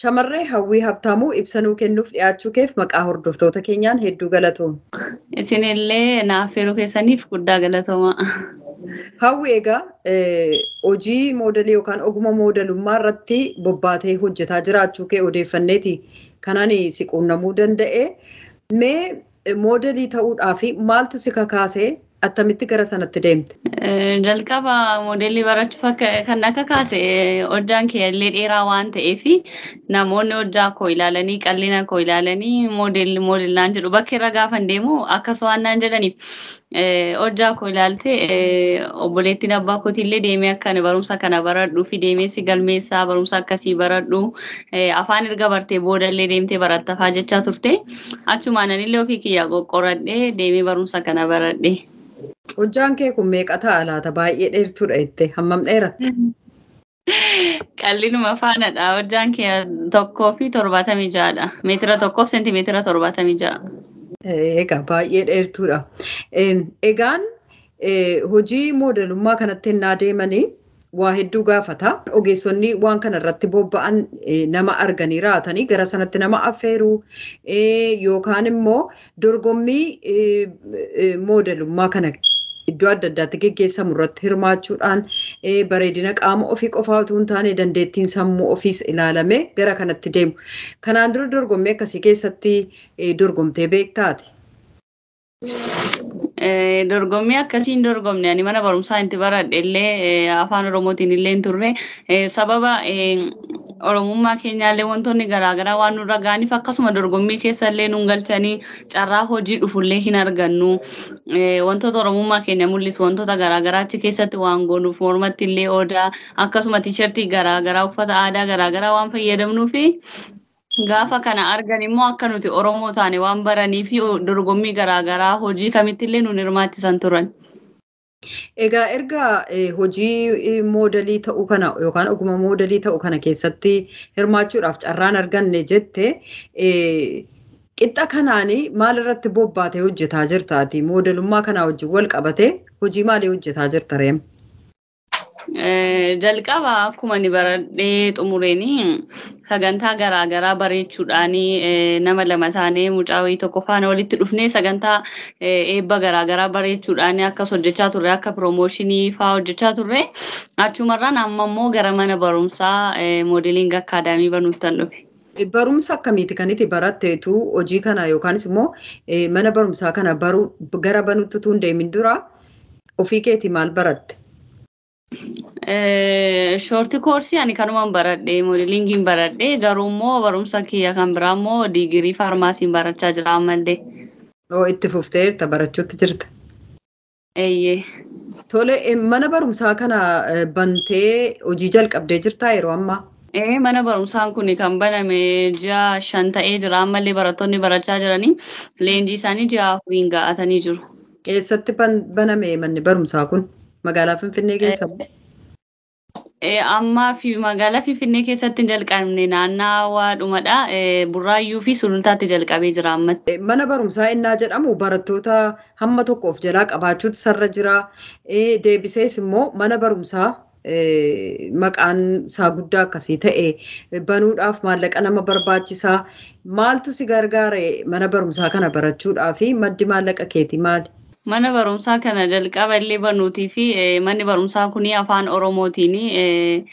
Shamarree Hawwii Habtaamuu ibsanuu kennuuf dhiyaachuu keef maqaa hordoftoota keenyaan hedduu galatooma. Isinillee naaf yeroo keessaniif guddaa galatooma. Hawwi, egaa hojii moodelii yookaan oguma moodelummaa irratti bobbaatee hojjetaa jiraachuu kee odeeffanneeti kanan si quunnamuu danda'e. Mee moodelii ta'uudhaaf maaltu si kakaasee, attamitti gara sanatti deemte? Jalqaba moodelii barachuuf kan akka kaase hojjaan kee illee dheeraa waan ta'eef, namoonni hojjaa koo ilaalanii, qal'ina koo ilaalanii "Model, model" naan jedhu. Bakka irra gaafan deemu akkas waan naan jedhaniif, hojjaa koo ilaalte obboleettiin abbaa kootiillee deemee akka ani barumsa kana baradhuu fi deemee si galmeessaa, barumsa akkasii baradhu, afaan erga bartee boodallee deemtee barattafaa jechaa turte. Achumaan anillee ofii kiyyaa qoqqoradhee deemee barumsa kana baradhe. Hojjaan kee kun meeqa ta'a laata? Baay'ee dheertuudha jette. Hammam dheeratte? Qal'inuma faanadha. Hojjaan kee 1.76dha. Meetira 1f seentimeetira 76. Egaa baay'ee dheertuudha. Egaan hojii moodelummaa kanatti ennaa deemanii waa hedduu gaafata. Ogeessonni waan kana irratti bobba'an nama arganii raatanii gara sanatti nama affeeruu yookaan immoo dorgommii moodelummaa kana iddoo adda addaatti geggeessamu irratti hirmaachuudhaan bareedina qaama ofii qofaa utuu hin taane dandeettiin sammuu ofiis ilaalamee gara kanatti deemu. Kanaan dura dorgommii akkasii keessatti dorgomtee beektaati? Dorgommii akkasii hin dorgomne. Ani mana barumsaa itti baradhe illee afaan Oromootiin illee hin turre. Sababa Oromummaa keenyaallee wantoonni garaagaraa waan nurra ga'aniif akkasuma dorgommii keessa illee nun galchanii, carraa hojii dhufullee hin argannu. Wantoota Oromummaa keenya mul'isu wantoota garaagaraa achi keessatti waan goonuuf, mormatti illee odaa akkasuma tiishartii garaagaraa, uffata aadaa garaagaraa waan fayyadamnuufi, gaafa kana argan immoo akka nuti Oromoo taane waan baranii fi dorgommii garaagaraa hojii kamitti illee nun hirmaachisan turan. Egaa erga hojii moodelii ta'uu kana yookaan oguma moodelii ta'uu kana keessatti hirmaachuudhaaf carraan arganne jette, qixxa kanaanii maal irratti bobbaatee hojjetaa jirtaati? Moodelummaa kanaa wajjin wal qabatee hojii maalii hojjetaa jirta reem? Jalqaba akkuma ani baradhee xumureenii sagantaa garaagaraa bareechuudhaanii nama lama taanee mucaa wayii tokko faana walitti dhufnee sagantaa eebba garaagaraa bareechuudhaanii akkas hojjechaa turre, akka promotion fa'aa hojjechaa turre. Achumarraan amma immoo gara mana barumsaa modeling academy banuuttan dhufe. Barumsa akkamiiti kan itti baratteetu hojii kana yookaanis immoo mana barumsaa kana baruu gara banuutti utuu hin deemin dura ofii keetii maal baratte? Short course ani kanumaan baradhe, modelingiin baradhe. Garuu immoo barumsa kiyya kan biraa immoo digirii faarmaasiin barachaa jira ammallee. Oo, itti fufteerta, barachuutti jirta. Eeyyee. Tole, mana barumsaa kana bantee hojii jalqabdee jirtaa yeroo ammaa? Ee, mana barumsaan kun kan baname ji'a 5 ta'ee jira. Ammallee barattoonni barachaa jiranii leenjii isaanii ji'a 4n ga'atanii jiru. Eessatti baname manni barumsaa kun? Magaalaa Finfinnee keessa moo? Ammaa fi magaalaa Finfinnee keessatti hin jalqabne, naannawaadhumadha. Burraayyuu fi Sulultaatti jalqabee jira ammatti. Mana barumsaa innaa jedhamu barattoota hamma tokko of jalaa qabaachuutu sarra jira. Deebisees immoo mana barumsaa maqaan isaa guddaa akkasii ta'e banuudhaaf maallaqa nama barbaachisaa. Maaltu si gargaare mana barumsaa kana barachuudhaaf, maddi maallaqa keetii maali? Mana barumsaa kana jalqaba illee banuutii fi manni barumsaa kun afaan Oromootiin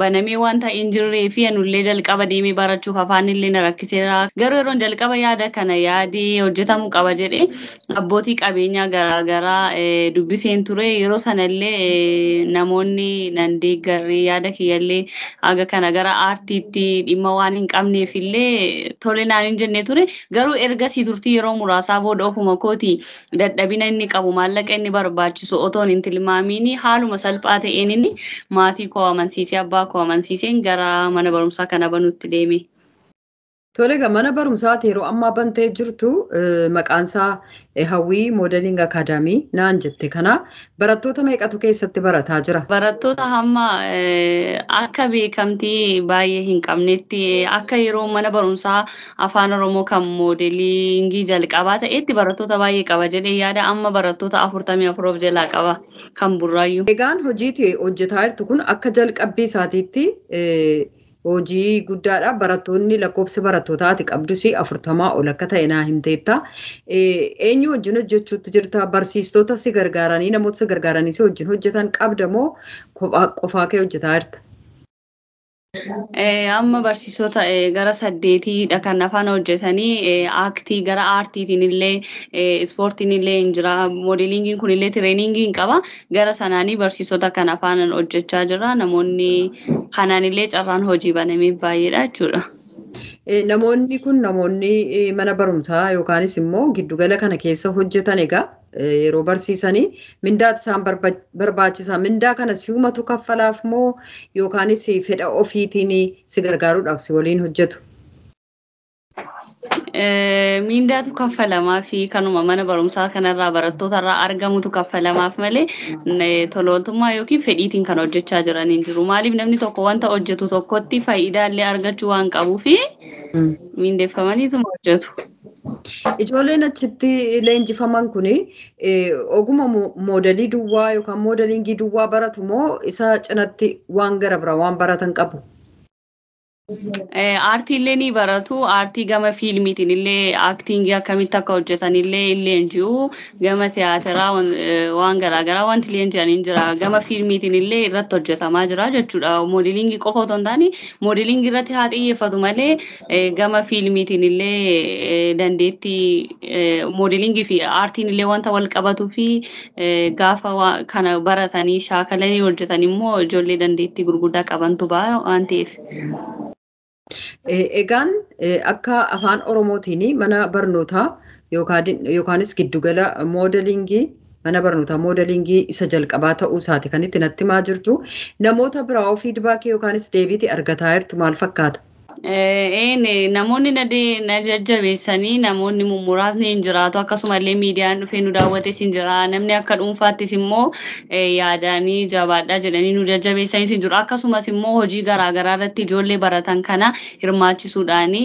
banamee wanta hin jirree fi anullee jalqaba deemee barachuuf afaan illee na rakkiseera. Garuu yeroon jalqaba yaada kana yaadee hojjetamuu qaba jedhee abbootii qabeenyaa garaagaraa dubbiseen ture. Yeroo sanallee namoonni nan deeggarre, yaada kiyyallee haga kana gara aartiitti dhimma waan hin qabneef illee tole naan hin jenne ture. Garuu ergasii turtii yeroo muraasaa booda ofuma kooti dadhabina inni qabu, maallaqa inni barbaachisu otoon hin tilmaamiin, haaluma salphaa ta'een inni maatii koo amansiisee, abbaa koo amansiiseen gara mana barumsaa kana banuutti deeme. Tole, egaa mana barumsaati yeroo ammaa bantee jirtu maqaan isaa Hawwii Modeling Academy naan jette, kana barattoota meeqatu keessatti barataa jira? Barattoota hamma akka beekamtii baay'ee hin qabnetti, akka yeroo mana barumsaa afaan Oromoo kan modelingii jalqabaa ta'etti barattoota baay'ee qaba jedhee yaada. Amma barattoota 44 of jalaa qaba kan Burraayyuu. Egaan hojiitti hojjetaa jirtu kun akka jalqabbii isaatiitti Hojii guddaadha. Barattoonni lakkoofsi barattootaa ati qabdus 40 ol akka ta'e naa himteetta. Eenyu wajjin hojjechuutti jirta? Barsiistota si gargaaranii, namoota si gargaaranii si wajjin hojjetan qabda moo qofaa kee hojjetaa jirta? Amma barsiisota gara 8dha kan afaan hojjetanii, aaktii gara aartiitiin illee, ispoortiin illee hin jira, moodeliingiin kun illee tireeningiin qaba, gara sanaanii barsiisota kan afaan hojjechaa jira. Namoonni kanaan illee carraan hojii banamee baay'eedha jechuudha. Namoonni kun, namoonni mana barumsaa yookaanis immoo giddugala kana keessa hojjetan, egaa yeroo barsiisanii mindaati isaan barbaachisa. Mindaa kana si'umatu kaffalaaf moo yookaanis fedha ofiitiin si gargaaruudhaaf si waliin hojjetu? Mindaatu kaffalamaa fi kanuma mana barumsaa kanarraa barattootarraa argamutu kaffalamaaf malee tola ooltummaa yookiin fedhiitiin kan hojjechaa jiran hin jiru. Maaliif, namni tokko wanta hojjetu tokkotti faayidaallee argachuu waan qabuufi mindeeffamaniituma hojjetu. Ijoolleen achitti leenjifaman kun oguma moodelii duwwaa yookaan moodeliingii duwwaa baratu moo isa cinatti waan gara biraa waan baratan qabu? Aartii illee ni baratu. Aartii gama fiilmiitiin illee, aaktiingii akkamitti akka hojjetan illee leenji'u. Gama tiyaatiraa waan garaagaraa wanti leenji'an hin jira. Gama fiilmiitiin illee irratti hojjetamaa jira jechuudha. Moodeliingii qofa otoo hin taane, moodeliingii irratti haa xiyyeeffatu malee, gama fiilmiitiin illee dandeettii moodeliingii fi aartiin illee wanta wal qabatuu fi gaafa kana baratanii shaakalanii hojjetan immoo ijoollee dandeettii gurguddaa qabantu ba'a waan ta'eef. Egaan akka afaan Oromootiin mana barnootaa yookaanis giddugala moodeliingii, mana barnootaa moodeliingii isa jalqabaa ta'uu isaati kan itti natti himaa jirtu. Namoota biraa feedbackii yookaanis deebiitii argataa jirtu maal fakkaata? Namoonni na jajjabeessanii, namoonni mummuraasni hin jiraatu. Akkasumallee miidiyaan dhufee nu daawwates hin jira. Namni akka dhuunfaattis immoo yaadanii jabaadhaa jedhanii nu jajjabeessanis hin jiru. Akkasumas immoo hojii garaagaraa irratti ijoollee baratan kana hirmaachisuudhaan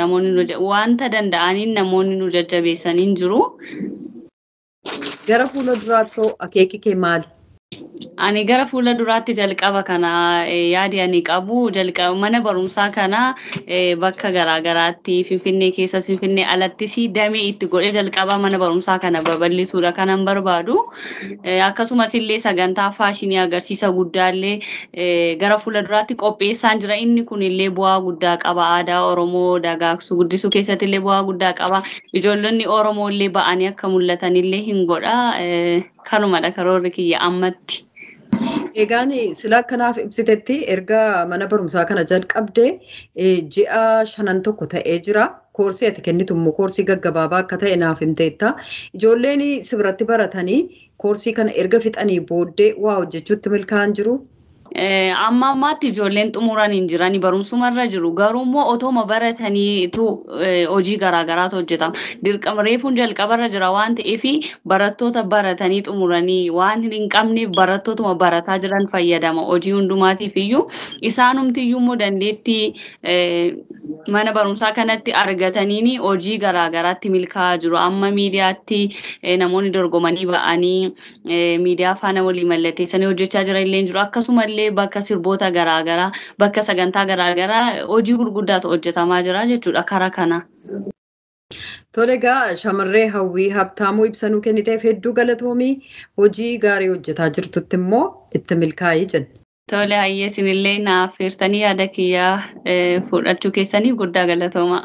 namoonni wanta danda'aniin namoonni nu jajjabeessanii hin jiru. Gara fuula duraatti akeeki kee maali? Ani gara fuula duraatti jalqaba kana yaadi ani qabu, jalqaba mana barumsaa kana bakka garaagaraatti, Finfinnee keessas Finfinnee alattis damee itti godhee jalqaba mana barumsaa kana babal'isuudha kanan barbaadu. Akkasumas illee sagantaa faashinii agarsiisa guddaallee gara fuula duraatti qopheessaan jira. Inni kun illee bu'aa guddaa qaba. Aadaa Oromoo dagaagsuu, guddisuu keessatti illee bu'aa guddaa qaba. Ijoollonni Oromoo illee ba'anii akka mul'atan illee hin godha. Kanumadha karoorri kiyya ammatti. Egaan sila akkanaaf ibsitetti, erga mana barumsaa kana jalqabdee ji'a shanan tokko ta'ee jira. Koorsii ati kennitu immoo koorsii gaggabaabaa akka ta'e naaf himteetta. Ijoolleen si biratti baratanii koorsii kana erga fixanii booddee waa hojjechuutti milkaa'an jiru? Amma ammaatti ijoolleen xumuran hin jirani, barumsumarra jiru. Garuu immoo otoma barataniitu hojii garaagaraatu hojjetama. Dirqama reefuun jalqabarra jira waan ta'eef, barattoota baratanii xumuranii waan hin qabneef barattootuma barataa jiran fayyadama. Hojii hundumaatiif iyyuu isaanumti iyyuu immoo dandeettii mana barumsaa kanatti argataniin hojii garaagaraatti milkaa'aa jiru. Amma miidiyaatti namoonni dorgomanii ba'anii miidiyaa faana walii mallatteessanii hojjechaa jiran illee jiru. Akkasumallee bakka sirboota garaagaraa, bakka sagantaa garaagaraa hojii gurguddaatu hojjetamaa jira jechuudha karaa kana. Tole, egaa shamarree Hawwii Habtaamuu, ibsanuu kenniteef hedduu galatoomii. Hojii gaarii hojjetaa jirtutti immoo itti milkaa'ii jenna. Tole, hayyee, isinillee naaf feertanii yaada kiyyaa fudhachuu keessaniif guddaa galatooma.